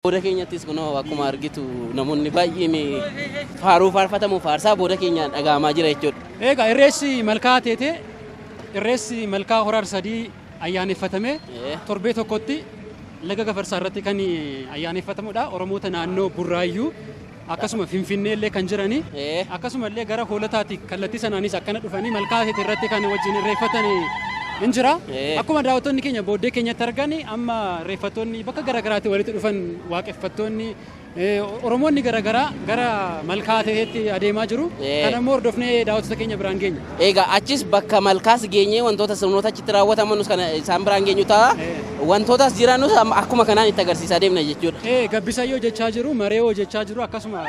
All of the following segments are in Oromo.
Booda keenyattis kunoo akkuma argitu namoonni baay'een faaruu faarfatamu faarsaa booda keenyaan dhaga'amaa jira jechuudha. Egaa irreessi malkaa Ateetee irreessi malkaa hora Arsadii ayyaaneffatamee torbee tokkotti laga Gafarsaa irratti kan ayyaaneffatamudha. Oromoota naannoo Burraayyuu akkasuma Finfinnee illee kan jiranii akkasuma illee gara Hoolataati kallattii sanaanis akkana dhufanii malkaa Ateetee irratti kan wajjin irreeffatan hin jira. Akkuma daawwattoonni keenya booddee keenyatti argan amma irreeffattoonni bakka garaagaraatti walitti dhufan waaqeffattoonni Oromoonni garaagaraa gara malkaa Ateeteetti adeemaa jiru. Kana immoo hordofnee daawwattoota keenya biraan geenya. Egaa achis bakka malkaas geenyee wantoota sirnoota achitti raawwatamanus kana isaan biraan geenyu ta'a. Wantootas jiranus akkuma kanaan itti agarsiisaa deemna jechuudha. Gabbisayyoo jechaa jiru, Mareewoo jechaa jiru akkasuma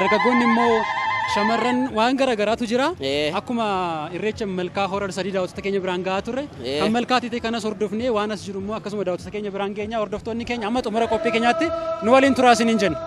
dargaggoonni immoo shamarran waan garaagaraatu jira. Akkuma irreecha malkaa hora sadii daawwattoota keenya biraan gahaa turre kan malkaa Ateetee kanas hordofnee waan as jiru immoo akkasuma daawwattoota keenya biraan geenya. Hordoftoonni keenya amma xumura qophii keenyaatti nu waliin turaa isiniin jenna.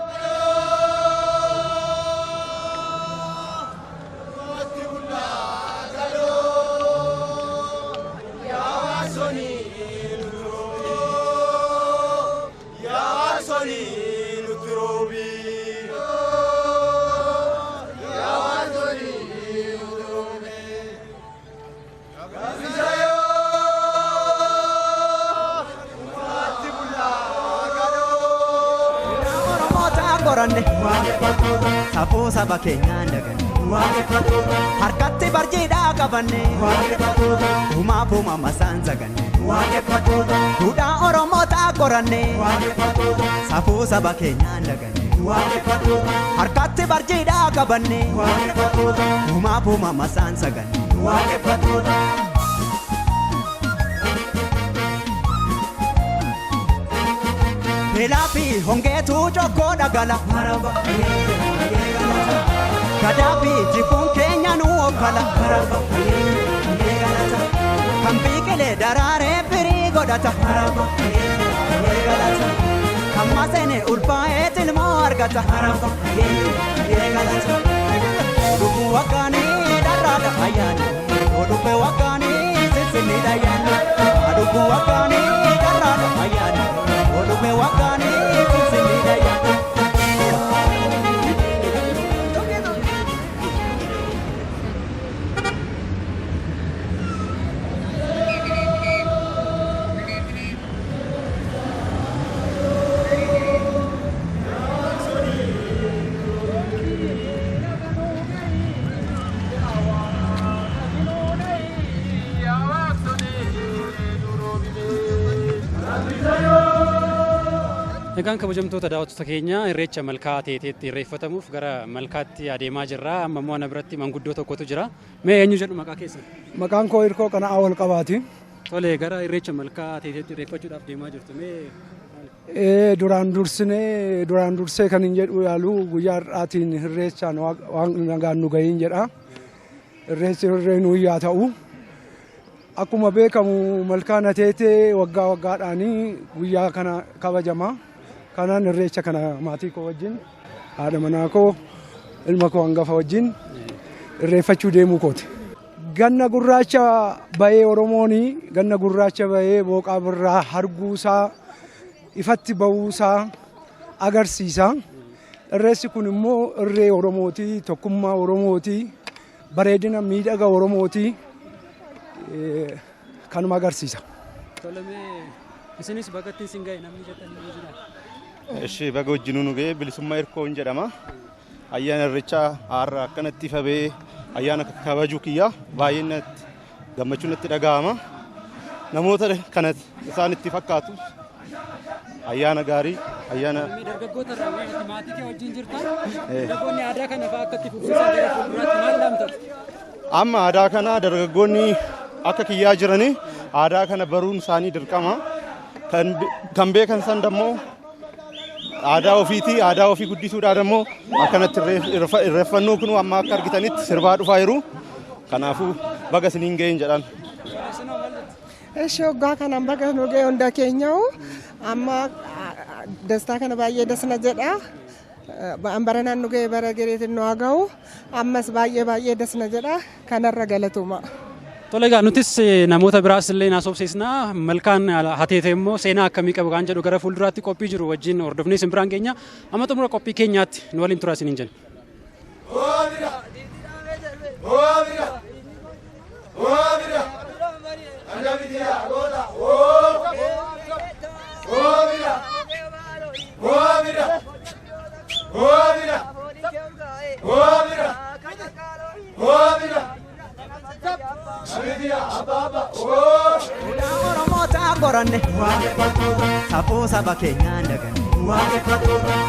Qoranne safuu saba keenyaan daganne harkatti barjiidhaa qabanne uumaaf uumama isaan saganne duudhaa Oromootaa qoranne safuu saba keenyaan daganne harkatti barjiidhaa qabanne uumaaf uumama isaan saganne. Beelaa fi hongeetu jokkoo dhagala. Gadaa fi jibbuun keenya nu okkala. Kan biqilee daraaree firii godhata. Kan maseene ulfaa'ee tilmoo argata. Dhuguu waggaanii dharraadha ayyaani. Dhufe waggaanii sinsinniidha ayyaani. Dhuguu waggaanii dharraadha ayyaani. Dhufe waggaanii sinsinniidha ayyaani. Egaan kabajamtoota daawwattoota keenya irreecha malkaa Ateeteetti irreeffatamuuf gara malkaatti adeemaa jirra. Amma immoo ana biratti manguddoo tokkotu jira. Mee eenyu jedhu maqaa keessan? Maqaan koo Hirkoo Qana'aa Walqabaati. Tole, gara irreecha malkaa Ateeteetti irreeffachuudhaaf deemaa jirtu. Mee Duraan dursinee duraan dursee kan hin jedhu yaalu guyyaa har'aatiin irreechaan waan nagaan nu gahiin jedha. Irreessi irree nuu yaa ta'u. Akkuma beekamu malkaan Ateetee waggaa waggaadhaanii guyyaa kana kabajama. Kanaan irreecha kana maatii koo wajjin haadha manaa koo ilma koo hangafa wajjin irreeffachuu deemuu kooti. Ganna gurraacha bahee Oromoon ganna gurraacha bahee booqaa birraa harguusaa ifatti bahuusaa agarsiisa. Irreessi kun immoo irree Oromooti, tokkummaa Oromooti, bareedina miidhaga Oromooti. Kanuma agarsiisa. Tole, mee isinis bakka isin gahe namni jettan ni jira. Eshi baga wajjinuu nu ga'e bilisummaa Hirkoon jedhama. Ayyaana irreechaa har'a akkanatti ifa ba'ee ayyaana kabajuu kiyya baay'ee natti gammachuu natti dhaga'ama. Namoota kanatti isaan itti fakkaatu ayyaana gaarii ayyaana Mee dargaggoota irraa mee ati maatii kee wajjin jirta? Dargaggoonni aadaa kana fa'aa akka itti fufsiisan gara fuulduraatti maal dhaamtatu? Amma aadaa kana dargaggoonni akka kiyyaa jiranii aadaa kana baruun isaanii dirqama. Kan beekan san dammoo aadaa ofiitii aadaa ofii guddisuudhaan immoo akkanatti irreeffannoo kun amma akka argitanitti sirbaa dhufaa jiru. Kanaafuu baga isiniin ga'een jedhan. Eshi waggaa kanaan baga nu ga'e hunda keenyaa'u amma dastaa kana baay'ee dasna jedha. Ba'an baranaan nu ga'e bara gereetiin nu haa ga'u. Ammas baay'ee baay'ee dasna jedha. Kanarra galatuma. Tole egaa nutis namoota biraas illee naasofsiisna. Malkaan Ateetee immoo seenaa akkamii qabu kan jedhu gara fuulduraatti qophii jiru wajjin hordofnee isin biraan geenya. Amma xumura qophii keenyaatti nu waliin turaa isiniin jenna. Oromoota qoranne safuu saba keenyaan daganne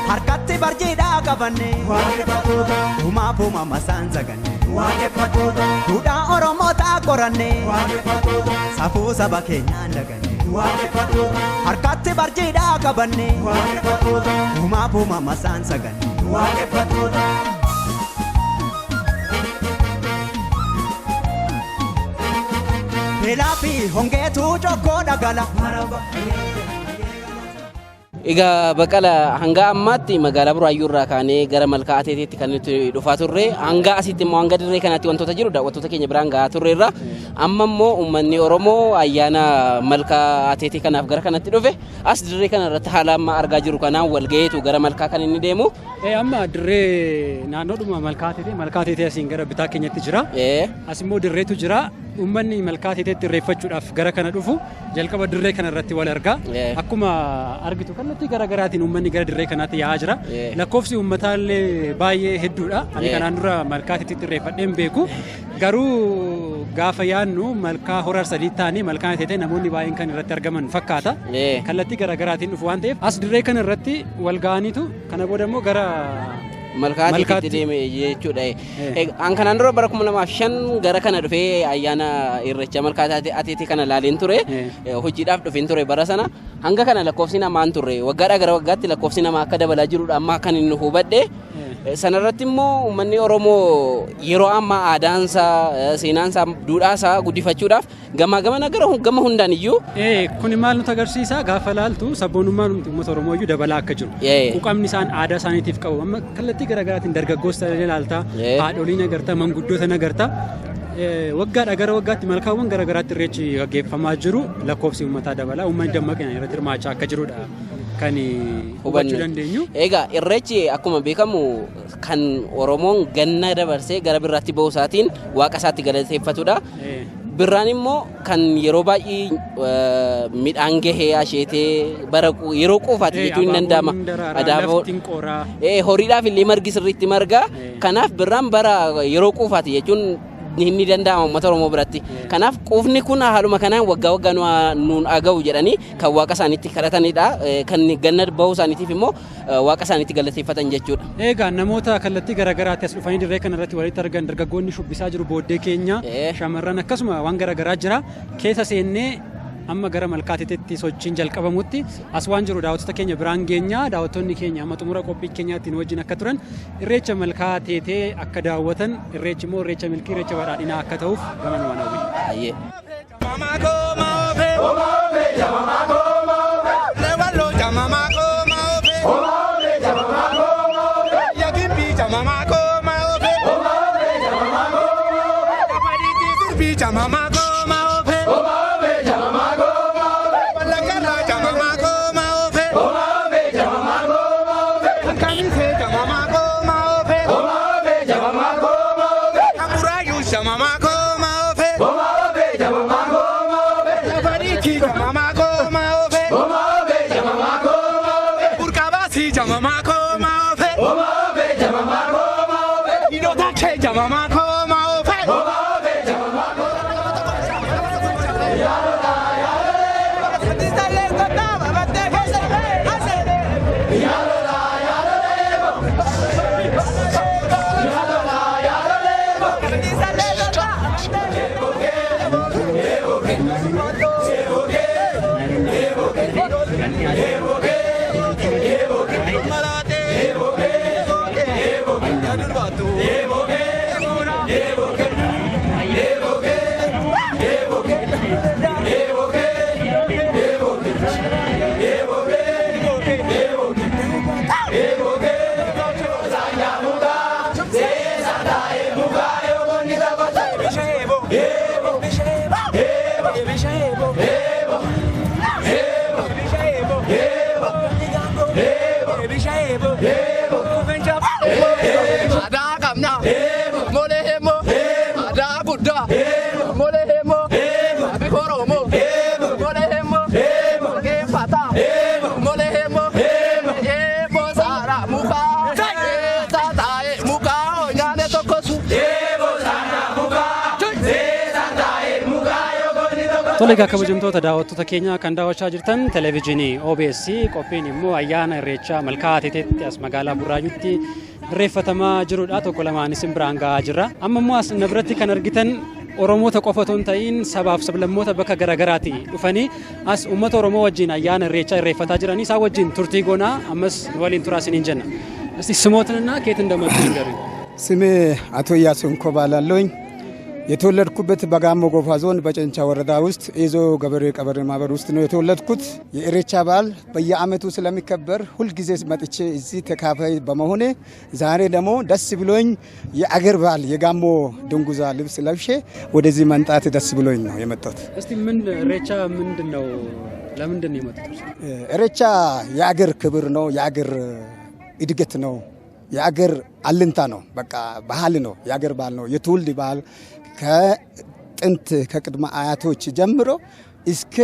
harkatti barjiidhaa qabanne uumaaf uumama isaan saganne duudhaa Oromoota qoranne safuu saba keenyaan daganne harkatti barjiidhaa qabanne uumaaf uumama isaan saganne. Beelaa fi hongeetu cokkoo dhagala. Egaa Baqqala, hanga ammaatti magaalaa Buraayyuu irraa kaanee gara Malkaa Ateeteetti kan nuti dhufaa turre, hanga asitti immoo hanga dirree kanaatti wantoota jiru daawwattoota keenya biraan gahaa turreerra. Amma immoo uummanni Oromoo ayyaana Malkaa Ateetee kanaaf gara kanatti dhufe as dirree kana irratti haala amma argaa jiru kanaan wal gaheetu gara malkaa kan inni deemu. Amma dirree naannoodhuma Malkaa Ateetee, Malkaa Ateetee asiin gara bitaa keenyatti jira. As immoo dirreetu jira. Uummanni Malkaa Ateeteetti irreeffachuudhaaf gara kana dhufu jalqaba dirree kana irratti wal argaa. Akkuma argitu kallattii gara garaatiin uummanni gara dirree kanaatti yaa'aa jira. Lakkoofsi uummataa illee baay'ee hedduudha. Ani kanaan dura Malkaa Ateeteetti irreeffadhee hin beeku. Garuu gaafa yaadnu malkaa Hora Sadii ta'anii Malkaan Ateetee namoonni baay'een kan irratti argaman fakkaata. Kallattii gara garaatiin dhufu waan ta'eef as dirree kana irratti wal ga'aniitu kana booda immoo gara Malkaa Ateeteetti deeme jechuudha. An kanaan dura bara 2005 gara kana dhufee ayyaana Irreecha Malkaa Ateetee kana laaleen ture. Hojiidhaaf dhufeen ture bara sana. Hanga kana lakkoofsi namaa hin turre. Waggaadhaa gara waggaatti lakkoofsi namaa akka dabalaa jirudha amma kan inni hubadhe. Sanarratti immoo uummanni Oromoo yeroo ammaa aadaansaa, seenaansaa, duudhaasaa guddifachuudhaaf gamaa gamana gara gama hundaan iyyuu. Kun maal nutti agarsiisa? Gaafa laaltu sabboonummaan uummata Oromoo iyyuu dabalaa akka jiru. Quuqamni isaan aadaa isaaniitiif qabu amma kallattii garaagaraatiin dargaggoota ilaalta, haadholii agarta, manguddoota agarta. Waggaadhaa gara waggaatti malkaawwan garaagaraatti irreechi gaggeeffamaa jiru lakkoofsi uummataa dabala, uummanni dammaqinaan irratti hirmaachaa akka jirudha kan hubachuu dandeenyu. Egaa irreechi akkuma beekamu kan Oromoon ganna dabarsee gara birraatti ba'uu isaatiin waaqa isaatti galateeffatudha. Birraan immoo kan yeroo baay'ee midhaan gahee asheetee bara yeroo quufaati jechuun hin danda'ama. Horiidhaaf illee margi sirriitti marga. Kanaaf birraan bara yeroo quufaati jechuun ni danda'ama uummata Oromoo biratti. Kanaaf quufni kun haaluma kanaan waggaa waggaa nuun aga'u jedhanii kan waaqa isaaniitti kadhatanidha. Kan ganna bahuu isaaniitiif immoo waaqa isaaniitti galateeffatan jechuudha. Egaa namoota kallattii garaagaraatti as dhufanii dirree kana irratti walitti argan, dargaggoonni shubbisaa jiru booddee keenya, shamarran akkasuma waan garaagaraa jira. Keessa seennee amma gara Malkaatiitti sochiin jalqabamutti as waan jiru daawwattoota keenya biraan geenya. Daawwattoonni keenya amma xumura qophii keenyaatti nu wajjin akka turan, irreecha Malkaa Teetee akka daawwatan, irreechi immoo irreecha milkii, irreecha badhaadhinaa akka ta'uuf gamanumaan hawwina. Aadaa qabna. Molee heemoo. Aadaa guddaa. Molee heemoo. Abi Oromoo. Molee heemoo. Geeffataa. Molee heemoo. Eeboo saara mukaa. Taataa'e mukaa nyaanne tokkosu. Tole egaa kabajamtoota daawwattoota keenya kan daawwachaa jirtan televezyiinii OBS qophiin immoo ayyaana irreechaa malkaa Ateeteetti as magaalaa Burraayyuutti irreeffatamaa jirudha. Tokko lamaan isin biraan gahaa jirra. Amma immoo as na biratti kan argitan Oromoota qofa otoo hin ta'in sabaaf sablammoota bakka garaagaraatii dhufanii as uummata Oromoo wajjin ayyaana irreechaa irreeffataa jiranii isaan wajjin turtii goonaa ammas nu waliin turaa isiniin jenna. እስቲ ስሞትንና ከየት እንደመጡ ይንገሩኝ። ስሜ አቶ እያሱ እንኮ እባላለሁኝ። የተወለድኩበት በጋሞ ጎፋ ዞን በጨንቻ ወረዳ ውስጥ ኤዞ ገበሬ ቀበሌ ማህበር ውስጥ ነው የተወለድኩት። የኢሬቻ በዓል በየዓመቱ ስለሚከበር ሁልጊዜ መጥቼ እዚህ ተካፋይ በመሆኔ ዛሬ ደግሞ ደስ ብሎኝ የአገር በዓል የጋሞ ድንጉዛ ልብስ ለብሼ ወደዚህ መምጣት ደስ ብሎኝ ነው የመጣሁት። እስቲ ምን ኢሬቻ ምንድን ነው? ለምንድን ነው የመጡት? ኢሬቻ የአገር ክብር ነው፣ የአገር እድገት ነው፣ የአገር አለኝታ ነው። በቃ ባህል ነው፣ የአገር ባህል ነው፣ የትውልድ ባህል ከጥንት ከቅድመ አያቶች ጀምሮ እስከ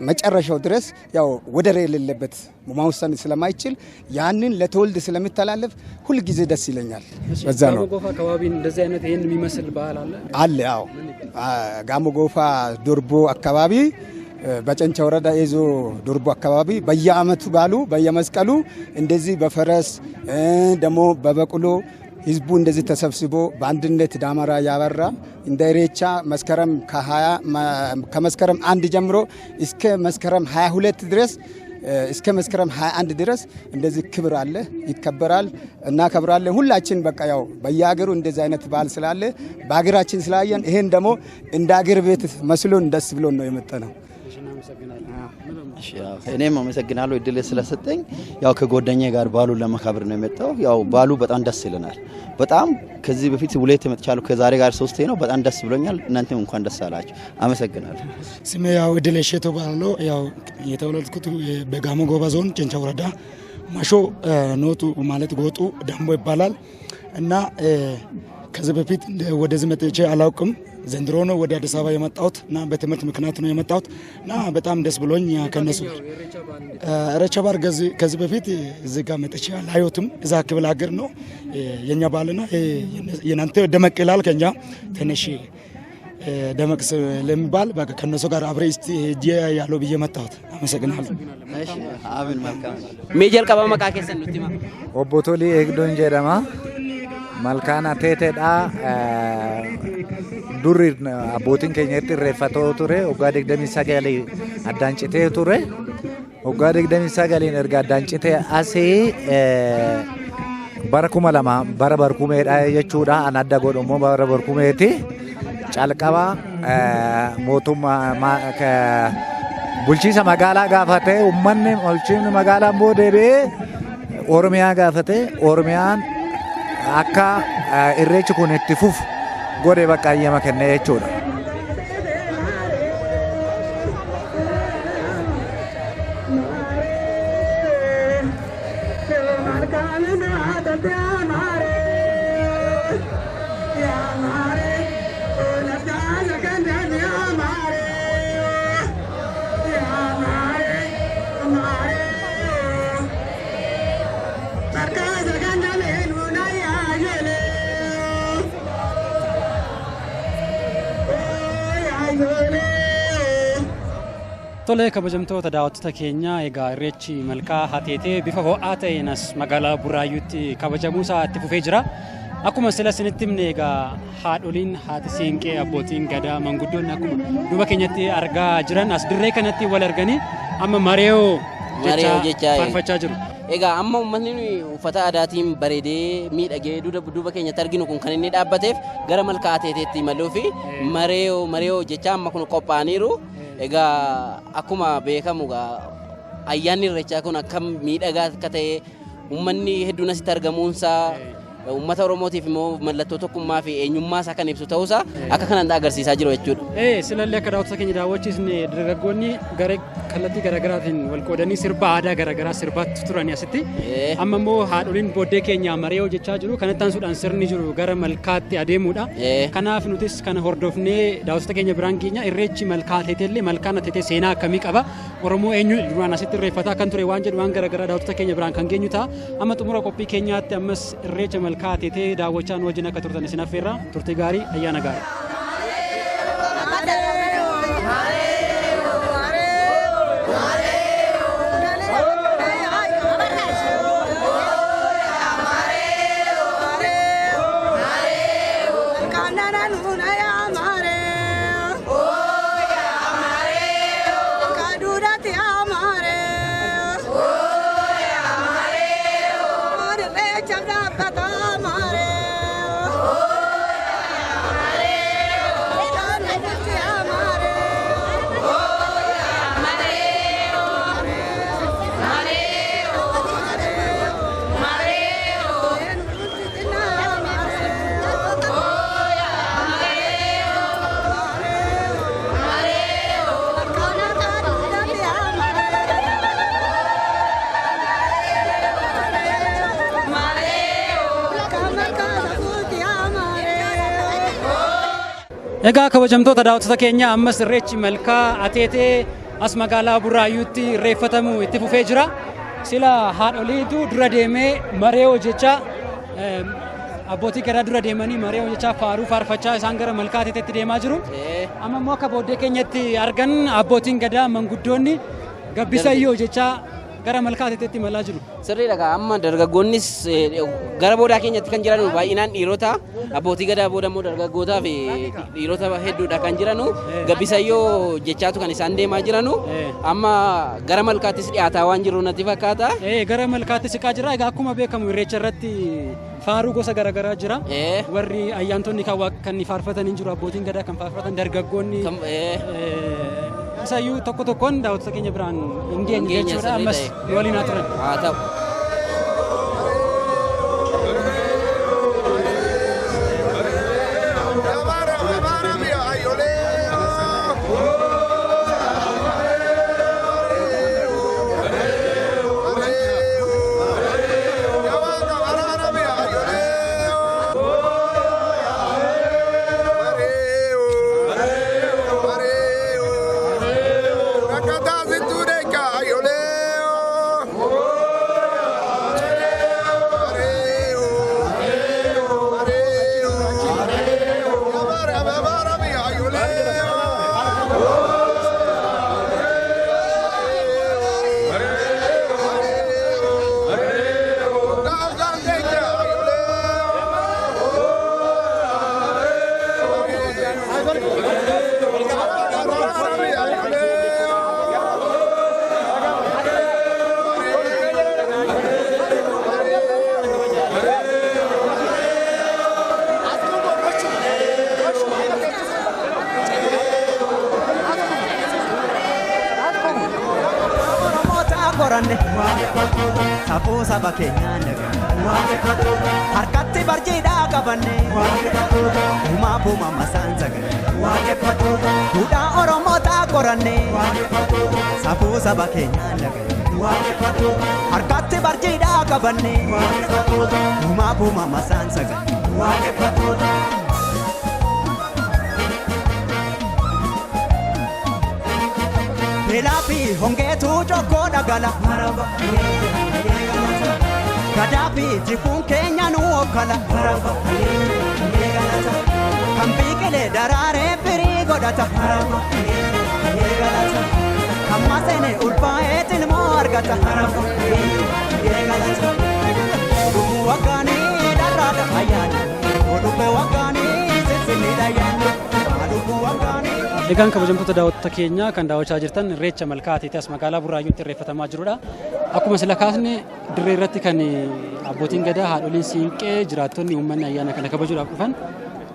መጨረሻው ድረስ ያው ወደር የሌለበት መወሰን ስለማይችል ያንን ለትውልድ ስለሚተላለፍ ሁልጊዜ ደስ ይለኛል። በዛ ነው። ጋሞ ጎፋ አካባቢ እንደዚህ አይነት ይህን የሚመስል ባህል አለ? አለ። አዎ፣ ጋሞ ጎፋ ዶርቦ አካባቢ በጨንቻ ወረዳ ኤዞ ዶርቦ አካባቢ በየአመቱ ባሉ በየመስቀሉ እንደዚህ በፈረስ ደግሞ በበቅሎ ህዝቡ እንደዚህ ተሰብስቦ በአንድነት ዳመራ ያበራ እንደ ኢሬቻ መስከረም ከ20 ከመስከረም 1 ጀምሮ እስከ መስከረም 22 ድረስ እስከ መስከረም 21 ድረስ እንደዚህ ክብር አለ፣ ይከበራል፣ እናከብራለን። ሁላችን በቃ ያው በየሀገሩ እንደዚህ አይነት በዓል ስላለ በሀገራችን ስላየን ይሄን ደግሞ እንደ ሀገር ቤት መስሎን ደስ ብሎን ነው የመጣነው። እኔም አመሰግናለሁ እድል ስለሰጠኝ። ያው ከጓደኛዬ ጋር በዓሉን ለማክበር ነው የመጣው። ያው በዓሉ በጣም ደስ ይለናል። በጣም ከዚህ በፊት ሁለቴ መጥቻለሁ። ከዛሬ ጋር ሶስቴ ነው። በጣም ደስ ብሎኛል። እናንተም እንኳን ደስ አላችሁ። አመሰግናለሁ። ስሜ ያው እድል እሸቱ እባላለሁ። ያው የተወለድኩት በጋሞ ጎፋ ዞን ጨንቻ ወረዳ ማሾ ኖቱ ማለት ጎጡ ዳምቦ ይባላል እና ከዚህ በፊት ወደዚህ መጥቼ አላውቅም። ዘንድሮ ነው ወደ አዲስ አበባ የመጣሁት እና በትምህርት ምክንያት ነው የመጣሁት እና በጣም ደስ ብሎኝ ከነሱ ጋር ኢሬቻ በዓል ከዚህ በፊት እዚህ ጋር መጥቼ አላየሁትም። እዛ ክፍለ ሀገር ነው የኛ በዓልና የናንተ ደመቅ ይላል ከኛ ትንሽ ደመቅ ስለሚባል በቃ ከነሱ ጋር አብሬ እስቲ ሄጄ ያለው ብዬ መጣሁት። አመሰግናለሁ። አሜን። መልካም። Mee jalqaba maqaa keessan nutti himaa. Obbo Tolii Eegdoon jedhama. Malkaan Ateeteedha. Durri abbootiin keenya itti irreeffatoo ture waggaa 29 addaan citee ture. Waggaa 29n erga addaan citee asii bara 2000 bara barkumeedha jechuudha. An adda godhu immoo bara barkumeeti. Calqaba mootummaa bulchiisa magaalaa gaafate uummanni bulchiinni magaalaa immoo deebi'ee Oromiyaa gaafate Oromiyaan akka irreechi kun itti fufu godhe bakka ayyama kennee jechuudha. Tole kabajamtoota daawwattoota keenya egaa irreechi malkaa Ateetee bifa ho'aa ta'een as magaalaa Burraayyuutti kabajamuu isaa itti fufee jira. Akkuma sila isinitti himne egaa haadholiin haati siinqee abbootiin gadaa manguddoonni akkuma duuba keenyatti argaa jiran as dirree kanatti wal arganii amma mareeyoo Mareeyoo jechaa faarfachaa jiru. Egaa amma uummatni nuyi uffata aadaatiin bareedee miidhagee duuba keenyatti arginu kun kan inni dhaabbateef gara malkaa Ateeteetti imaluu fi mareeyoo mareeyoo jechaa amma kun qophaa'aniiru. Egaa akkuma beekamu egaa ayyaanni irreechaa kun akkam miidhagaa akka ta'e uummanni hedduun asitti argamuunsaa Uummata Oromootiif immoo mallattoo tokkummaa fi eenyummaa isaa kan ibsu ta'uusaa akka kanaan agarsiisaa jiru jechuudha. Silallee akka daawwattoota keenya daawwachiisne dargaggoonni garee kallattii garaagaraatiin wal qoodanii sirba aadaa garaagaraa sirbaatti turani asitti. Amma immoo haadholiin booddee keenya maree hojjechaa jiru. Kanatti aansuudhaan sirni jiru gara malkaatti adeemuudha. Kanaaf nutis kana hordofnee daawwattoota keenya biraan keenya irreechi malkaa ateeteellee malkaan ateetee seenaa akkamii qaba? Oromoo eenyu duraan asitti irreeffataa kan ture waan jedhu waan garaagaraa daawwattoota keenya biraan kan geenyu ta'a. Amma xumura qophii keenyaatti ammas irreecha malkaa ateetee daawwachaa nu wajjin akka turtan isin affeerra. Turtii gaarii, ayyaana gaarii. Egaa kabajamtoota daawwattoota keenya ammas irreechi malkaa ateetee as magaalaa Buraayyuutti irreeffatamu itti fufee jira. Sila haadholiitu dura deemee maree hojjechaa abbootii gadaa dura deemanii maree hojjechaa faaruu faarfachaa isaan gara malkaa ateeteetti deemaa jiru. Amma immoo akka booddee keenyatti argan abbootiin gadaa manguddoonni gabbisa iyyuu hojjechaa gara malkaa ateeteetti imalaa jiru. Sirriidha gaa amma dargaggoonnis gara boodaa keenyatti kan jiran baay'inaan dhiirota abbootii gadaa booda immoo dargaggootaa fi dhiirota hedduudha kan jiranu gabbisayyoo jechaatu kan isaan deemaa jiranu amma gara malkaattis dhiyaataa waan jiru natti fakkaata. Gara malkaatti siqaa jira. Egaa akkuma beekamu irreecha irratti faaruu gosa garaagaraa jira. Warri ayyaantonni kan faarfatan hin jiru abbootiin gadaa kan faarfatan dargaggoonni isayyuu tokko tokkoon daawwattoota keenya biraan hin geenye jechuudha. Ammas waliin haa turan. Haa ta'u. Safuu saba keenyaan harkatti barjiidhaa qabanne uumaa buuma masaan sagalee duudhaa Oromootaa qoranne safuu saba keenyaan harkatti barjiidhaa qabanne uumaa buuma masaan sagalee. Beelaa fi hongeetu jokkoo dhagala. Gadaa fi jifuun keenya nu okkala. Kan biqilee daraaree firii godhata. Kan maseene ulfaa'ee tilmoo argata. Dhuguu waggaanii dharraadha ayyaana. Dhufe waggaanii sinsinniidha ayyaana. Dhuguu waggaanii. Egaan kabajamtoota daawwattoota keenya kan daawwachaa jirtan irreecha malkaa ateetee as magaalaa Buraayyuutti irreeffatamaa jirudha. Akkuma sila kaasne dirree irratti kan abbootiin gadaa haadholiin siinqee jiraattonni uummanni ayyaana kana kabajuudhaaf dhufan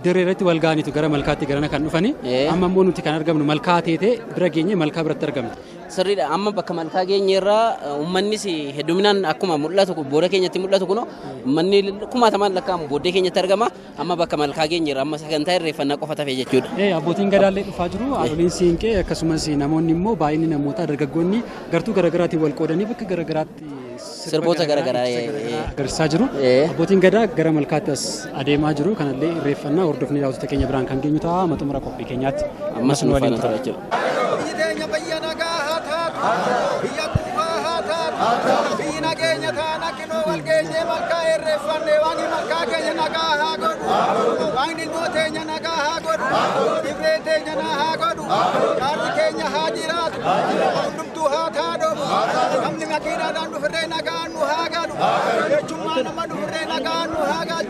dirree irratti wal ga'aniitu gara malkaatti garana kan dhufani. Amma immoo nuti kan argamnu malkaa ateetee bira geenye malkaa biratti argamna. Sirriidha. Amma bakka malkaa geenyeerraa uummannis hedduminaan akkuma mul'atu booda keenyatti mul'atu kunoo uummanni kumaatamaan lakkaa'amu booddee keenyatti argama. Amma bakka malkaa geenyeerra amma sagantaa irreeffannaa qofa tafe jechuudha. Abbootiin gadaallee dhufaa jiru. Haadholiin siinqee akkasumas namoonni immoo baay'inni namootaa dargaggoonni gartuu garaagaraatiin wal qoodanii bakka garaagaraatti sirboota garaagaraa agarsiisaa jiru. Abbootiin gadaa gara malkaatti as adeemaa jiru. Kanallee irreeffannaa hordofnee daawwattoota keenya biraan kan geenyu ta'a. Amma xumura qophii keenyaatti. Ammas nu faana tura jechuudha. Biyyi teenya biyya nagaa haa taatu. Biyya quufaa haa taatu. Biyyi nageenya taana kinoo wal geenyee malkaa irreeffanne waaqni malkaa keenya nagaa haa godhu. Waaqni ilmoo teenya nagaa haa godhu. Dhibree teenya naa haa godhu. Jaarri keenya haa jiraatu. Hundumtuu haa taadhomu. Namni makiinaadhaan dhufirree nagaan nu haa galu. Jechummaa nama dhufirree nagaan nu haa galu.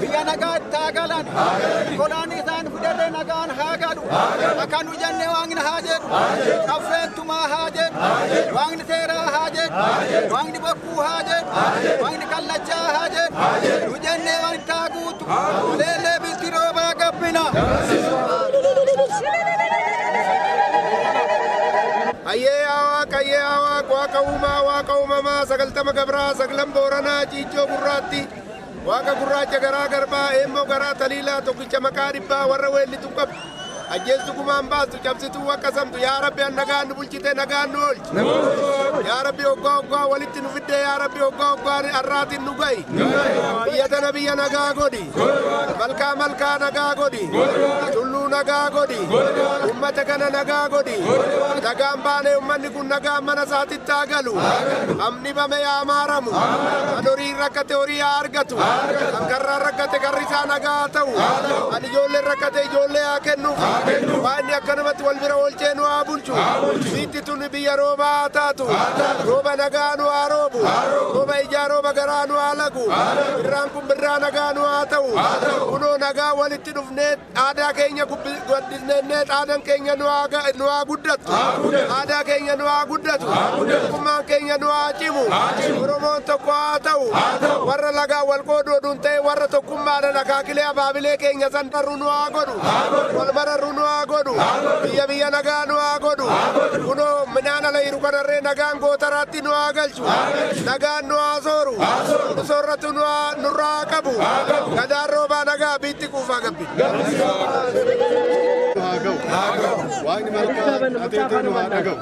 Biyya nagaa itti haa galan. Kolaan isaan fidarree nagaan haa galu. Akka nu jenne waaqni haa jedhu. Qaffeentumaa haa jedhu. Waaqni seeraa haa jedhu. Waaqni bokkuu haa jedhu. Waaqni kallachaa haa jedhu. Nu jenne waaqni taa guutu. Leellee bilti roobaa gabbina. Ayyee waaqa ayyee waaqa waaqa uumaa waaqa uumamaa 90 gabraa 9 booranaa ciiccoo gurraatti waaqa gurraacha garaa garbaa eemmoo garaa taliilaa tokkicha maqaa dhibbaa warra weellitu qabu ajjeestu gumaan baastu cabsituu wakka samtu yaa rabbi an nagaan nu bulchite nagaan nu oolchi yaa rabbi hoggaa hoggaa walitti nu fidde yaa rabbi hoggaa hoggaa arraatiin nu ga'i biyya tana biyya nagaa godhi malkaa malkaa nagaa godhi tulluu nagaa godhi ummata kana nagaa godhi nagaan baanee ummanni kun nagaan mana isaatitti haa galu amni bame yaa maaramu kan horii rakkate horii haa argatu kan karraan rakkate karri isaa nagaa haa ta'u kan ijoolleen rakkate ijoollee haa kennuuf Waaqni akkanumatti wal bira oolchee nu haa bulchu. Biitti tun biyya roobaa haa taatu. Rooba nagaa nu haa roobu. Rooba ijaa rooba garaa nu haa lagu. Birraan kun birraa nagaa nu haa ta'u. Kunoo nagaa walitti dhufnee aadaa keenya guddisnee aadaan keenya nu haa guddatu. Aadaa keenya nu haa guddatu. Tokkummaan keenya nu haa cimu. Oromoon tokko haa ta'u. Warra lagaa wal qooduu oduun ta'e warra tokkummaadhaan akaakilee abaabilee keenya san darru nu haa godhu. Wal mararru nu haa godhu. Biyya biyya nagaa nu haa godhu. Kunoo midhaan ala jiru kanarree nagaan gootaraatti nu haa galchu. Nagaan nu haa sooru. Nu soorratu nurraa haa qabu. Gadaan roobaa nagaa biitti quufaa gabbi. Waaqni malkaa ateetee nu haa dhaga'u.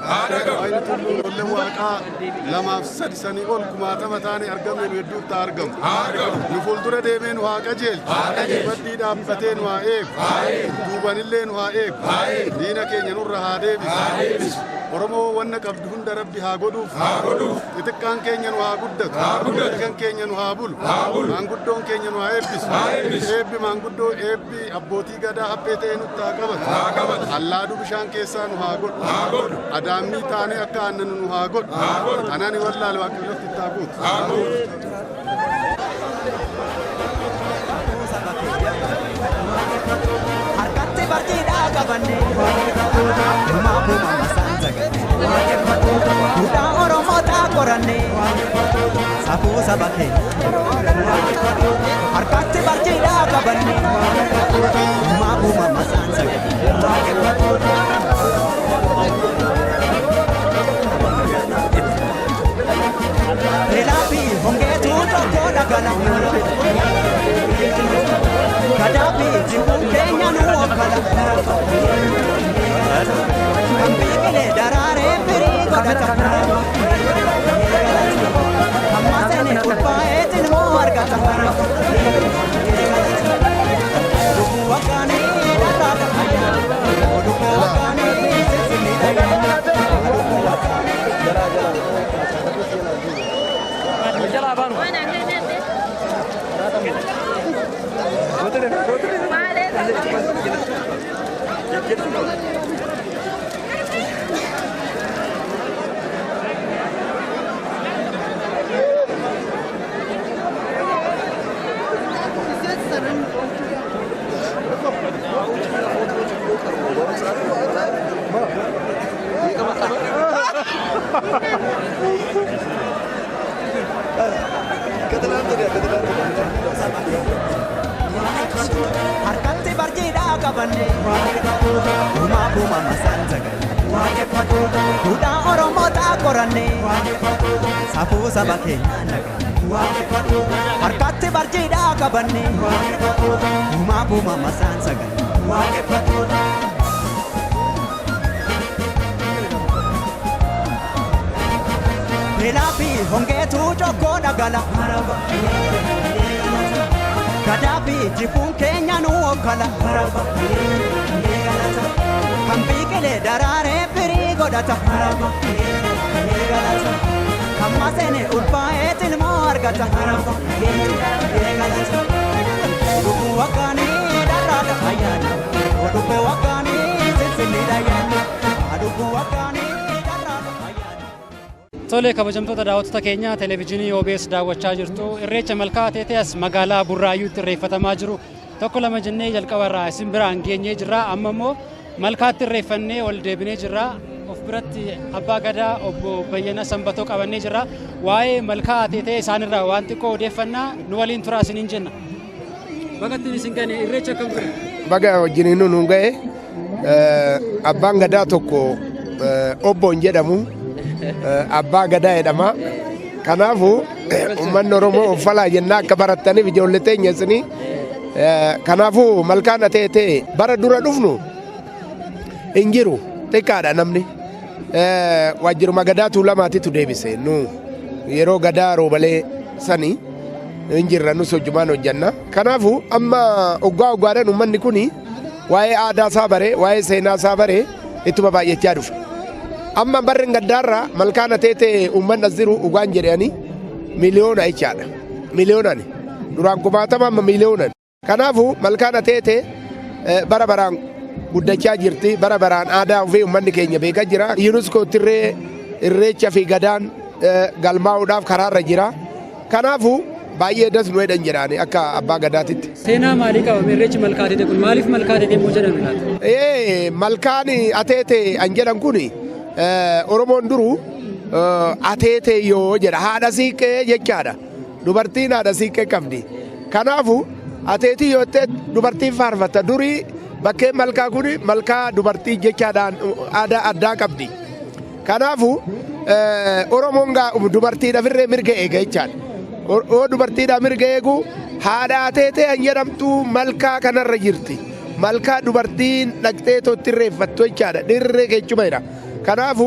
Waaqni tulluu ijoolleen waaqaa 2 fi 3 sanii ol kumaatama taane argamne nu hedduutti haa argamu. Nu fuuldura deemee nu haa qajeelchu. Baddii dhaabbatee nu haa eegu. Duubanillee nu haa eegu. Diina keenya nurra haa deebisu. Oromoo wanna qabdu hunda rabbi haa godhuuf. Xixiqqaan keenya nu haa guddatu. Xixiqqaan keenya nu haa bulu. Maanguddoon keenya nu haa eebbisu. Eebbi maanguddoo eebbi abbootii gadaa haphee ta'e nutti haa qabatu. Allaaduu bishaan keessaa nu haa godhu. Adaammii taanee akka aannan nu haa godhu. Anaan wallaale waaqni lafti itti haa guutu. Harkatti barjiidhaa qabanne uumaa buuma masaan saganne duudhaa Oromootaa qoranne safuu saba keenya harkatti barjiidhaa qabanne uumaa buuma masaan saganne. Beelaa fi hongeetu tokko dhagala. Gadaa fi jibbuun keenya nu okkala. Kan biqilee daraaree firii godhata. Kan maseene ulfaa'ee tilmoo argata. Lubbuu waggaanii dharraa dhagaya. Lubbuu waggaanii sinsinni dhagaya. Lubbuu waggaanii. Harkatti barjiidhaa qabanne uumaa buuma masaan saganne duudhaa qoranne safuu saba keenyaa naganne harkatti barjiidhaa qabanne uumaa buuma masaan saganne. Beelaa fi hongeetu jokkoo dhagala. Gadaa fi jifuun keenya nu hokkala. Kan biqilee daraaree firii godhata. Kan maseene ulfaa'ee tilmoo argata. Dhufuu waggaanii dharraadha ayyaana. Dhufe waggaanii sinsinniidha ayyaana. Dhufuu waggaanii dharraadha ayyaana. Tole, kabajamtoota daawwattoota keenya televezyiinii OBS daawwachaa jirtu, Irreecha Malkaa Ateetee as magaalaa Burraayyuutti irreeffatamaa jiru tokko lama jennee jalqaba irraa isin biraan geenyee jirra. Amma immoo malkaatti irreeffannee ol deebinee jirra. Of biratti Abbaa Gadaa Obbo Bayyana Sanbatoo qabannee jirra. Waa'ee Malkaa Ateetee isaanirraa waan xiqqoo odeeffannaa nu waliin turaa isiniin jenna. Bagattiin isin gane, Irreecha akkam ture? Baga wajjin nu ga'e. Abbaan gadaa tokko obboon jedhamu, abbaa gadaa jedhama. Kanaafuu uummanni Oromoo uffalaa jennaa akka barattaniif ijoollee teenya isinii. Kanaafuu malkaan Ateetee bara dura dhufnu hin jiru, xiqqaadha namni. Waajjiruma gadaa Tuulamaatitu deebise, nu yeroo gadaa roobalee sanii hin jirra, nus hojjumaan hojjanna. Kanaafuu amma oggaa oggaadhaan uummanni kuni waa'ee aadaa isaa baree, waa'ee seenaa isaa baree ittuma baay'achaa dhufe. Amma barri gaddaarraa malkaan Ateetee uummanni as jiru dhugaan jedhanii miliyoona jechaadha. Miliyoonani. Duraan 10,000, amma miliyoonani. Kanaafuu malkaan Ateetee bara baraan guddachaa jirti. Bara baraan aadaa ofii uummanni keenya beekaa jira. UNESCO irree Irreecha fi gadaan galmaa'uudhaaf karaarra jira. Kanaafuu baay'ee das nu jedhan jedhaani akka abbaa gadaatitti. Seenaa maalii qaba Irreechi Malkaa Ateetee kun? Maaliif Malkaa Ateetee immoo jedhame laata? Malkaan Ateetee an jedhan kuni, Oromoon duruu ateetee yoo jedha, haadha siiqqee jechaadha. Dubartiin haadha siiqqee qabdi. Kanaafu ateetii yoo ta'e dubartiin faarfatta. Durii bakkeen malkaa kuni malkaa dubartii jechaadhaan aadaa addaa qabdi. Kanaafu Oromoon dubartiidhaaf irree mirga eega jechaadha. Oo dubartiidhaaf mirga eegu, haadha ateetee an jedhamtu malkaa kanarra jirti. Malkaa dubartiin dhaqxee totti irreeffattu jechaadha. Dhirree keechuma jira. Kanaafu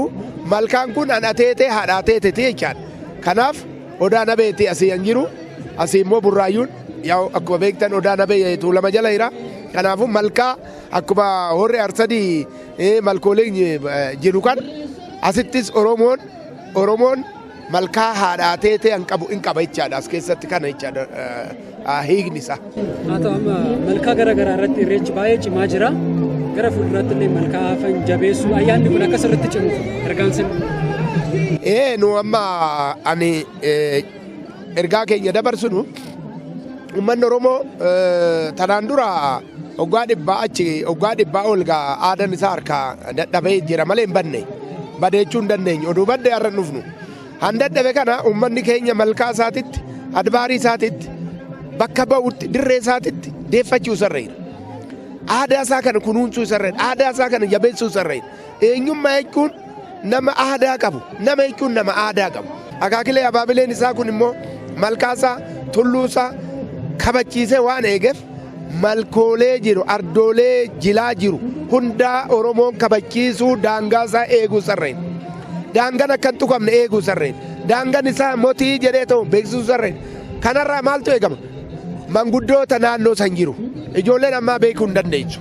malkaan kun an ateetee haadha ateeteeti jechaadha. Kanaaf Odaa Nabeeti asii an jiru. Asii immoo Burraayyuun yaa akkuma beektan Odaa Nabee Tuulama jala jira. Kanaafuu malkaa akkuma horri Arsadii malkooleen jiru kan asittis Oromoon malkaa haadha ateetee an qabu in qaba jechaadha, as keessatti kana jechaadha hiikni isaa. Haa ta'u, amma malkaa gara garaa irratti Irreechi baay'ee cimaa jira. Gara fuulduraatti illee malkaa hafan jabeessuu, ayyaanni kun akka sirriitti cimuuf ergaan sin. Ee, nu amma ani ergaa keenya dabarsinu, uummanni Oromoo tanaan dura waggaa 100 achi, waggaa 100 ol gaa aadaan isaa harkaa dadhabee jira malee hin badne. Badeechuu hin dandeenye. Oduu badde har'a hin dhufnu. Han dadhabe kana uummanni keenya malkaa isaatitti, adbaarii isaatitti, bakka ba'utti, dirree isaatitti deeffachuu isarra jira. Aadaa isaa kana kunuunsuu isarra jira. Aadaa isaa kana jabeessuu isarra jira. Eenyummaa jechuun nama aadaa qabu. Nama jechuun nama aadaa qabu. Akaakilee abaabileen isaa kun immoo malkaa isaa, tulluu isaa kabachiisee waan eegeef, malkoolee jiru, ardoolee jilaa jiru hundaa Oromoon kabachiisuu, daangaa isaa eeguu isarra jira. Daangaan akka hin tuqamne eeguu isarra jira. Daangaan isaa motii jedhee ta'u beeksisuu isarra jira. Kanarraa maaltu eegama? Manguddoota naannoo san jiru. Ijoolleen ammaa beekuu hin dandeessu.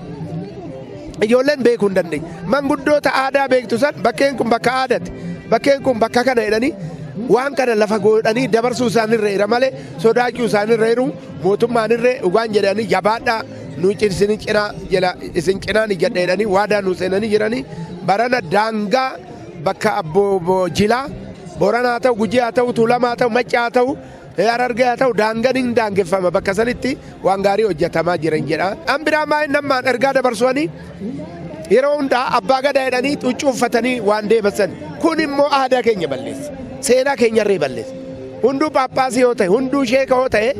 Ijoolleen beekuu hin dandeenye. Manguddoota aadaa beektu san, bakkeen kun bakka aadaati, bakkeen kun bakka kana jedhanii waan kana lafa godhanii dabarsuu isaanirra jira malee sodaachuu isaanirra jiru. Mootummaan irree dhugaan jedhanii jabaadhaa, nu isin cinaa jala isin cinaan ijjadha jedhanii waadaa nu seenanii jiranii. Barana daangaa bakka abboo jilaa Boranaa ta'u, Gujii haa ta'u, Tuulamaa haa ta'u, Maccaa haa ta'u, Harargee haa ta'u, daangaan hin daangeffama, bakka sanitti waan gaarii hojjetamaa jiran jedha. An biraa maal namaan ergaa dabarsuwanii, yeroo hundaa abbaa gadaa jedhanii huccuu uffatanii waan deeman kun immoo aadaa keenya balleessa. Seenaa keenya irree balleessa. Hunduu Phaaphaasii yoo ta'e, hunduu sheeka yoo ta'e,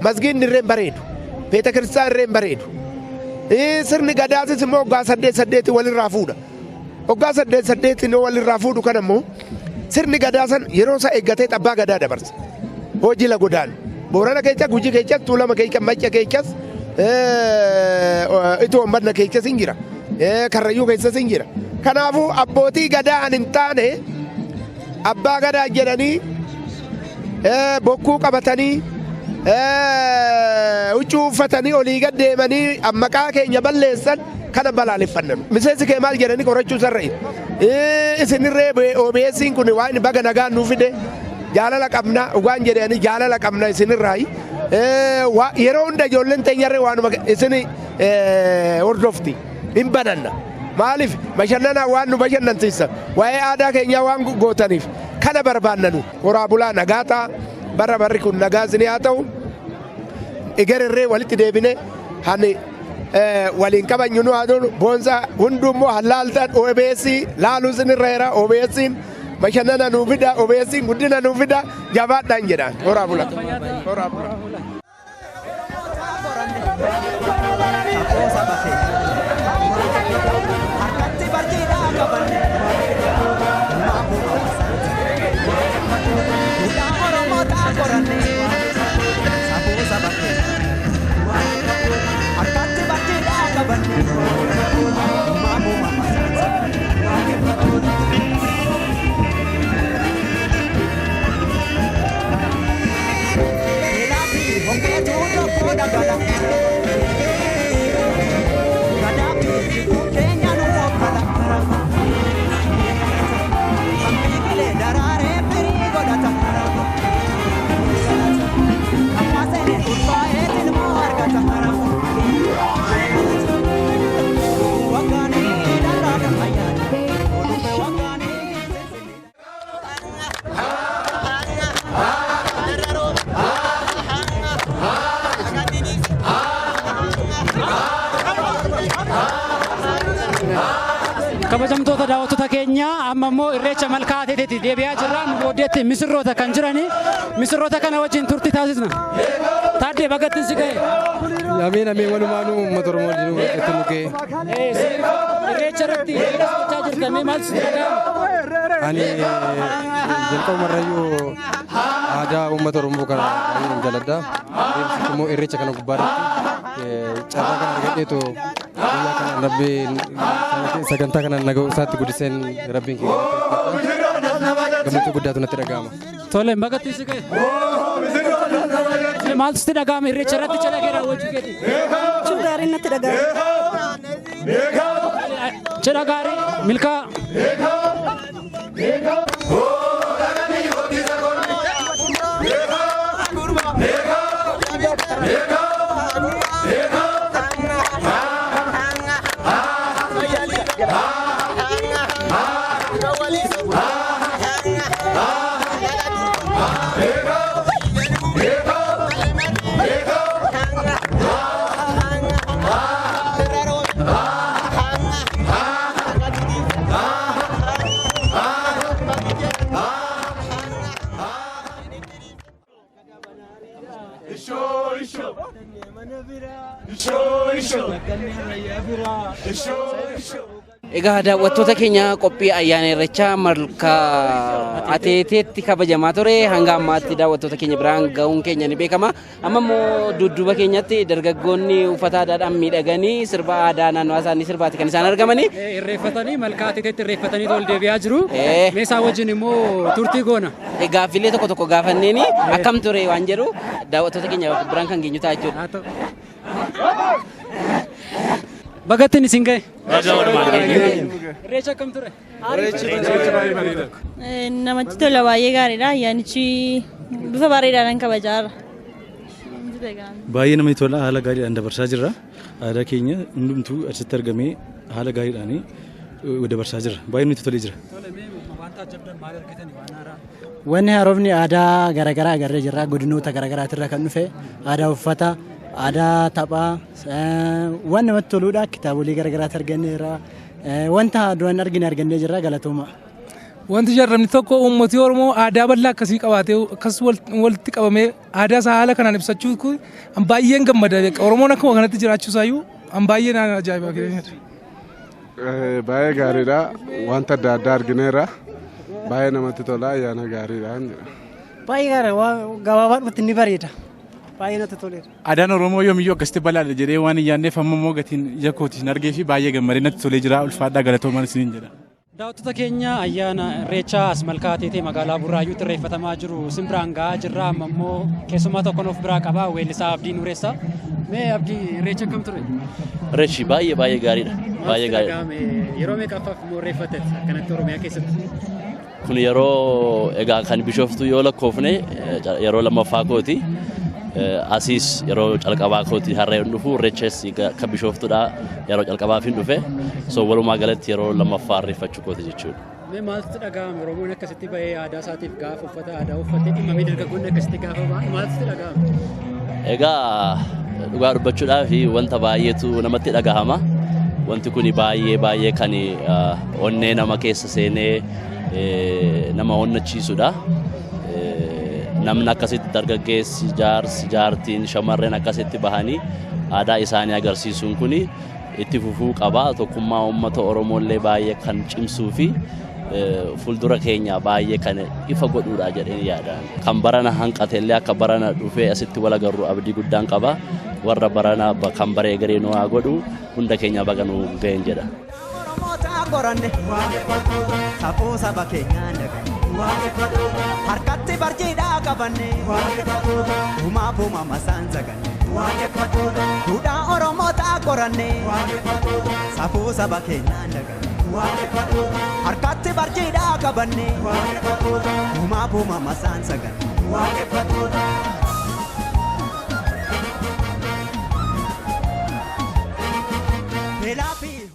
masgiidni irree hin bareedu. Beeta kiristaan irree hin bareedu. Sirni gadaasis immoo waggaa 8 8 walirraa fuudha. Waggaa 8 8 walirraa fuudhu kana immoo Sirni gadaa san yeroo isaa eeggatee abbaa gadaa dabarsa. Hojii la godaanu. Boorana keessa, Gujii keessa, Tuulama keessa, Macca keessas, Itoo Manna keessas hin jira. Karrayyuu keessas hin jira. Kanaafuu abbootii gadaa an hin taane abbaa gadaa jedhanii bokkuu qabatanii huccuu uffatanii olii gad deemanii maqaa keenya balleessan kana balaaleffannan. Miseensi kee maal jedhanii qorachuu sarra'e. Isinirree OBS'n kun waan baga nagaan nuu fide jaalala qabna dhugaan jedhanii jaalala qabna isinirraayi. Yeroo hunda ijoolleen teenyarree waanuma isin hordofti hin bananna. Maaliif bashannanaa waan nu bashannansiisan waa'ee aadaa keenyaa waan gootaniif kana barbaannanu horaa bulaa nagaa ta'a bara barri kun nagaa isinii haa ta'u egererree walitti deebine hani waliin qabanynu nu haa tolu boonsaa hundummoo halaaltan OBS laaluu isinirra jira OBS'n bashannana nuu fida OBS'n guddina nuu fida jabaadhaan jedhaan horaa bulaa. Horaa bulaa. Harkatti barjiidhaa qabanne. Duudhaa Oromootaa qoranne. Safuu saba keenya. Harkatti barjiidhaa qabanne. Beelaa fi hongeetu tokko dagala. Gadaa fi jiguun keenya nu okkala. Kan biqilee daraaree firii godhata. Amma seenee ulfaa'ee tilmoo argata. Waggaanii dharraadha ayyaana. Odufe waggaanii. Kabajamtoota daawwattoota keenya amma immoo irreecha malkaa ateeteetti deebi'aa jirra. Nu booddeetti misirroota kan jirani. Misirroota kana wajjin turtii taasisna. Taaddee bagattiin si ga'e. Amiin amiin walumaanuu uummata Oromoo wajjin itti nu ga'e. Irreecha irratti gochaa jirtan mee maaltu sitti dhaga'ama? Ani jalqabumarrayyuu aadaa uummata Oromoo kana baay'een jaalladha. Deemsichi immoo irreecha kana gubbaarratti carraa kana argadheetu guyyaa kana rabbiin sagantaa kana naga'uu isaatti guddiseen rabbiin kee galateeffadha. Gammachuu guddaatu natti dhaga'ama. Tole bagattiin si ga'e. Maaltu sitti dhaga'ama irreecha irratti cidha kee raawwachuu keeti? Gammachuu gaariin natti dhaga'ama. Cidha gaarii milkaa. Egaa daawwattoota keenya qophii ayyaana irreechaa malkaa ateeteetti kabajamaa ture hanga ammaatti daawwattoota keenya biraan ga'uun keenya ni beekama. Amma immoo dudduuba keenyatti dargaggoonni uffata aadaadhaan miidhaganii sirba aadaa naannoo isaanii sirbaatti kan isaan argamanii. Irreeffatanii malkaa ateeteetti irreeffatanii ol deebi'aa jiru. Meeshaa wajjin immoo turtii goona. Gaaffilee tokko tokko gaafanneeni akkam ture waan jedhu daawwattoota keenya biraan kan geenyu ta'a jechuudha. Bagattiin isin ga'e. Irreecha akkam ture? Namatti tola baay'ee gaariidha. Ayyaanichi bifa bareedaadhaan kabajaara. Baay'ee namatti tola haala gaariidhaan dabarsaa jirra. Aadaa keenya hundumtuu achitti argamee haala gaariidhaan dabarsaa jirra. Baay'ee nutti tolee jira. Wanni haarofni aadaa garaagaraa agarree jirra. Godinoota garaagaraatirra kan dhufe aadaa uffata, aadaa taphaa, waan namatti toludha. Kitaabolee garaagaraatti arganneerra. Wanta duraan argine argannee jirra galatooma. Wanti jarramni tokko uummati Oromoo aadaa bal'aa akkasii qabaatee akkas walitti qabamee aadaa isaa haala kanaan ibsachuu kun an baay'een gammada. Oromoon akkuma kanatti jiraachuu isaayyuu an baay'ee naan ajaa'iba. Baay'ee gaariidha. Wanta adda addaa argineerra. Baay'ee namatti tola, ayyaana gaariidhaan jedha. Baay'ee gaarii, waa gabaabaadhumatti ni bareeda. Baay'ee natti toleera. Aadaan Oromoo yoomiyyuu akkasitti bal'aadha jedhee waan hin yaadneef, amma immoo gatiin ija kootiin argee fi baay'ee gammadee natti tolee jira. Ulfaadhaa, galatoomaan isiniin jedha. Daawwattoota keenya, ayyaana Irreechaa as Malkaa Ateetee magaalaa Burraayyuutti irreeffatamaa jiru simbiraan gahaa jirra. Amma immoo keessummaa tokkoon of biraa qaba, weellisaa Abdii Nuuressaa. Mee Abdii, Irreecha akkam ture? Irreechi baay'ee baay'ee gaariidha. Baay'ee gaariidha. Yeroo meeqaffaaf immoo irreeffatte akkanatti Oromiyaa keessatti? Kun yeroo egaa kan Bishooftuu yoo lakkoofne yeroo lammaffaa kooti. Asiis yeroo calqabaa kooti har'a hin dhufu, Irreechas kan Bishooftuudha yeroo calqabaaf hin dhufe. So walumaa galatti yeroo lammaffaa irreeffachuu kooti jechuudha. Mee maaltu dhaga'ame Oromoon akkasitti bahee aadaa isaatiif gaafa uffata aadaa uffatee dhimmamee, dargaggoonni akkasitti gaafa ba'an maaltu dhaga'ame? Egaa dhugaa dubbachuudhaaf wanta baay'eetu namatti dhagahama. Wanti kun baay'ee baay'ee kan onnee nama keessa seenee nama onnachiisudha. Namni akkasitti dargaggeessi, jaarsi, jaartiin, shamarreen akkasitti bahanii aadaa isaanii agarsiisuun kun itti fufuu qaba. Tokkummaa uummata Oromoo illee baay'ee kan cimsuu fi fuuldura keenya baay'ee kan ifa godhuudha jedheen yaada. Kan barana hanqate illee akka barana dhufee asitti wal agarru abdii guddaan qaba. Warra barana kan baree garee nu haa godhu, hunda keenya baga nu ga'een jedha. Qoranne safuu saba keenyaa daganne, harkatti barjiidhaa qabanne, uumaaf uumama isaan saganne, duudhaa Oromootaa qoranne, safuu saba keenyaa daganne, harkatti barjiidhaa qabanne, uumaaf uumama isaan saganne.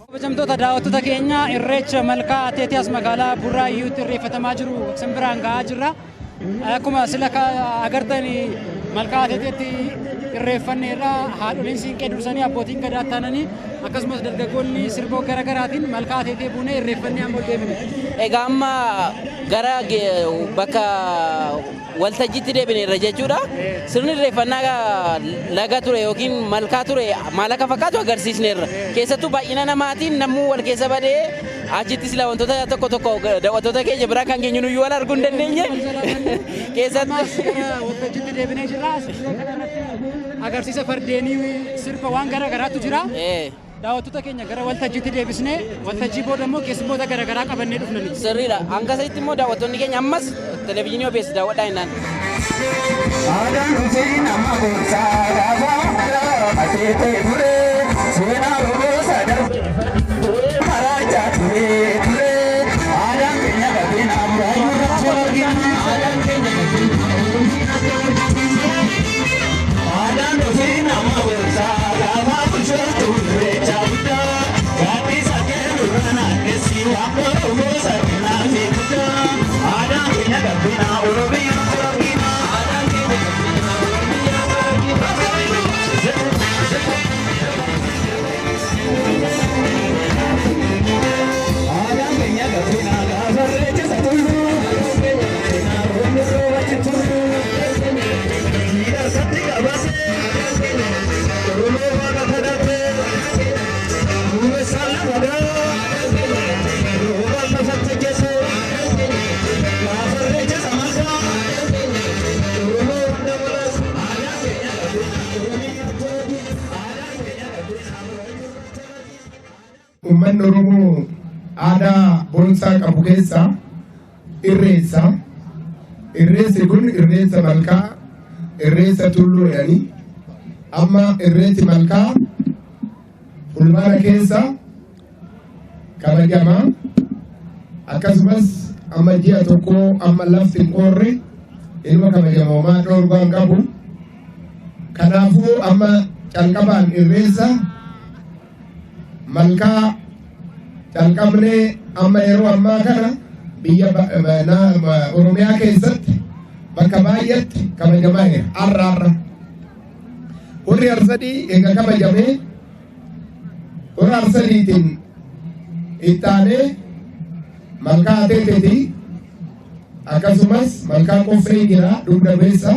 Kabajamtoota daawwattoota keenya, Irreecha Malkaa Ateetee as magaalaa Burraayyuutti irreeffatamaa jiru simbiraan gahaa jirra. Akkuma sila agartan Malkaa Ateeteetti irreeffanneerra. Haadholiin siinqee dursanii, abbootiin gadaa taananii, akkasumas dargaggoonni sirboo garaagaraatiin Malkaa Ateetee buunee irreeffannee amma ol deebine. Egaa amma gara bakka waltajjiitti deebineerra jechuudha. Sirni irreeffannaa laga ture yookiin malkaa ture maal akka fakkaatu agarsiisneerra. Keessattuu baay'ina namaatiin namuu wal keessa badee achitti sila wantoota tokko tokko daawwattoota keenya biraa kan geenyu nuyyuu wal arguu hin dandeenye. Keessattuu Waltajjiitti deebinee jirra. Agarsiisa fardeenii, sirba, waan garaagaraatu jira. Daawwattoota keenya gara waltajjiitti deebisnee, waltajjii booda immoo keessummoota garaagaraa qabannee dhufna nuti. Sirriidha. Hanga sanitti immoo daawwattoonni keenya ammas televezyiinii OBS daawwadhaa jennaan. Aadaan dhufee nama gorsaa, gaafa ateetee ture, seenaa Oromoo sadan maraachaa ture ture. Aadaan keenya qabina Buraayyuu argina. Aadaan keenya qabina. Aadaan dhufee nama gorsaa, gaafa bulchootu irreecha guddaa, gaaddisa kennu naannessi waan Oromoo sadinaa fi guddaa. Aadaan keenya qabina Oromiyaa argina. Aadaan keenya qabina Oromiyaa argina. Aadaan keenya qabina gaafa irreecha satullu. Roobni roobatti tullu. Jiidharsatti qabase. Oromoo waaqa kadhate. Duumessaan lafa ga'a. Roobaan lafatti geesse. Gaafa irreecha samarkaa. Oromoo hunda walaas. Aadaan keenya qabina Oromiyaa argina. Aadaan keenya qabina. Uummanni Oromoo aadaa boonsaa qabu keessaa irreessa. Irreessi kun irreessa malkaa, irreessa tulluu jedhanii. Amma irreessi malkaa Fulbaana keessa kabajama. Akkasumas amma ji'a tokko amma lafti hin qoorre ilma kabajama, homaa dhoorgaan qabu. Kanaafuu amma calqabaan irreessa malkaa calqabnee, amma yeroo ammaa kana biyya Oromiyaa keessatti bakka baay'eetti kabajamaa jira. Har'a har'a. Horri Arsadii eega kabajamee, hora Arsadiitiin ittaanee Malkaa Ateeteeti, akkasumas Malkaa Qoffee jira, dugda beessa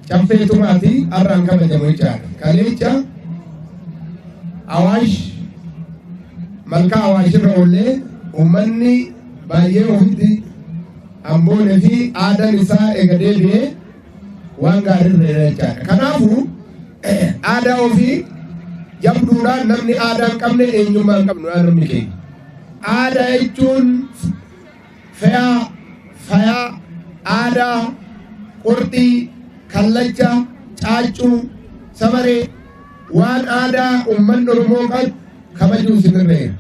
Caffee Tumaati har'aan kabajamu jechaadha. Kaleecha Awaash, Malkaa Awaash irra oollee uummanni Baay'ee ofitti amboonee fi aadaan isaa eega deebi'ee waan gaarii irra jechaadha. Kanaafuu aadaa ofii jabduudhaan namni aadaa hin qabne eenyummaa hin qabnu namni keenya. Aadaa jechuun fe'aa, fayaa, aadaa, qurxii, kallacha, caaccuu, sabaree waan aadaa uummanni Oromoo qabu kabajuu isinirra jira.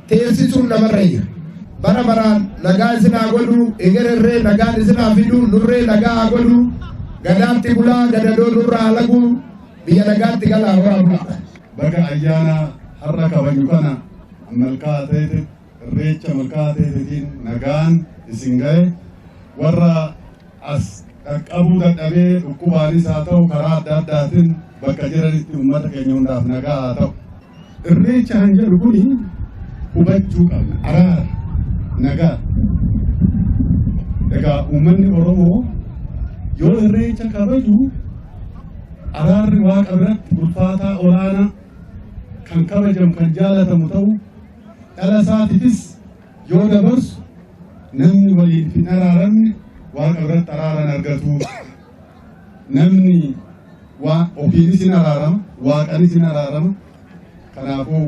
Teessisuun namarra jira. Bara baraan nagaa isin haa godhu, egererree nagaan isin haa fidu, nurree nagaa haa godhu, gadaatti bulaa, gadadoo nurraa halagu, biyya nagaatti galaa horaa bulaa. Baga ayyaana har'a kabaju kana Malkaa Ateete, Irreecha Malkaa Ateeteetiin nagaan isin ga'e. Warra as dhaqqabuu dadhabee dhukkubaanis haa ta'u karaa adda addaatiin bakka jiranitti uummata keenya hundaaf nagaa haa ta'u. Irreecha kan jedhu kuni hubachuu qabna. Araara, nagaa. Egaa uummanni Oromoo yoo irreecha kabaju araarri Waaqa biratti ulfaataa olaanaa kan kabajamu kan jaalatamu ta'u dhala isaatiifis yoo dabarsu namni waliin hin araaramne Waaqa biratti araaran argatu. Namni waa ofiinis hin araarama, Waaqanis hin araarama. Kanaafuu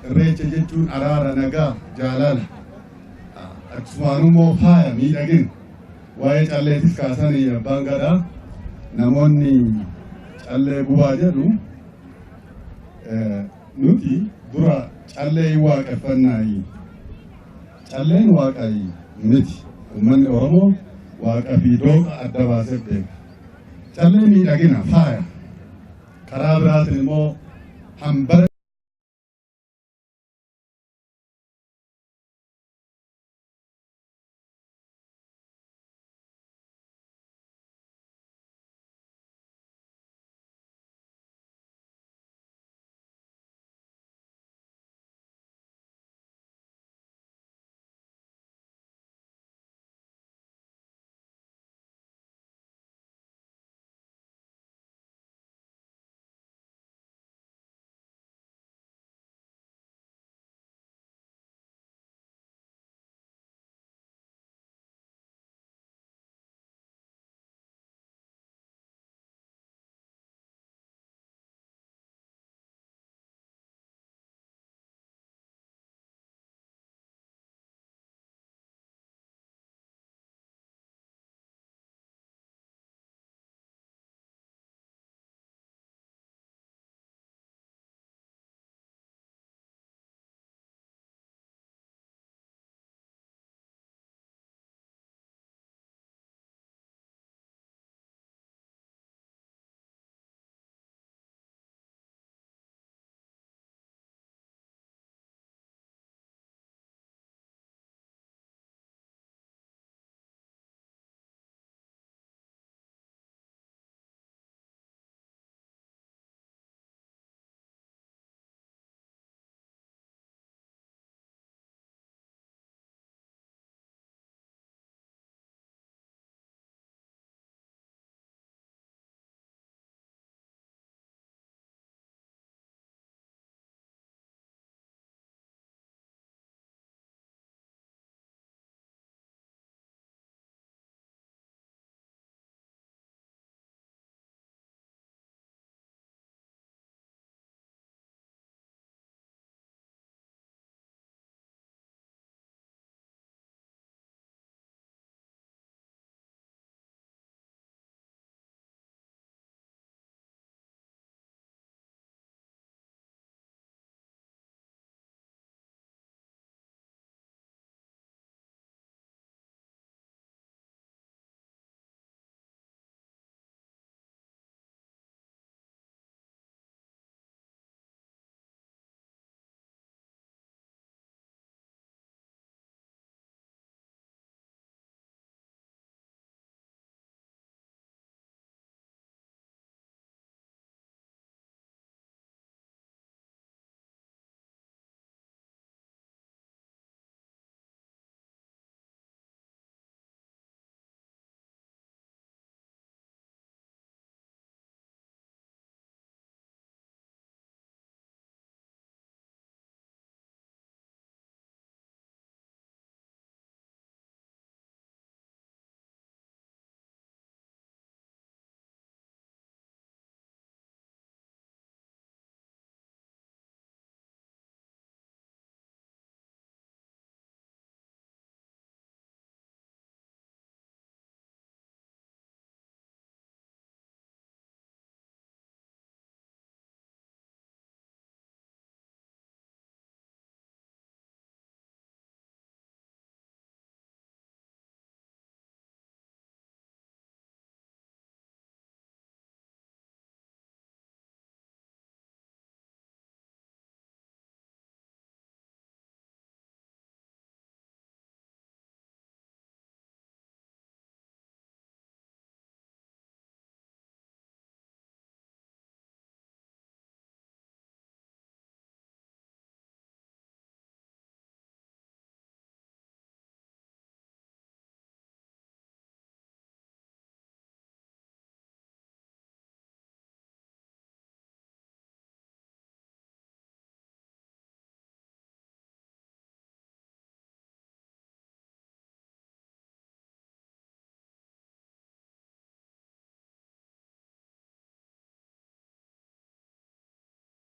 irreecha jechuun araara, nagaa, jaalala. Akkasumaan immoo faaya miidhagina. Waa'ee calleetis kaasanii abbaan gadaa namoonni callee gubaa jedhu nuti dura callee hin waaqeffannaayi. Calleen waaqayi miti. Uummanni Oromoo waaqa fi dooqa adda baasee beeka. Callee miidhagina faaya. Karaa biraatiin immoo hambara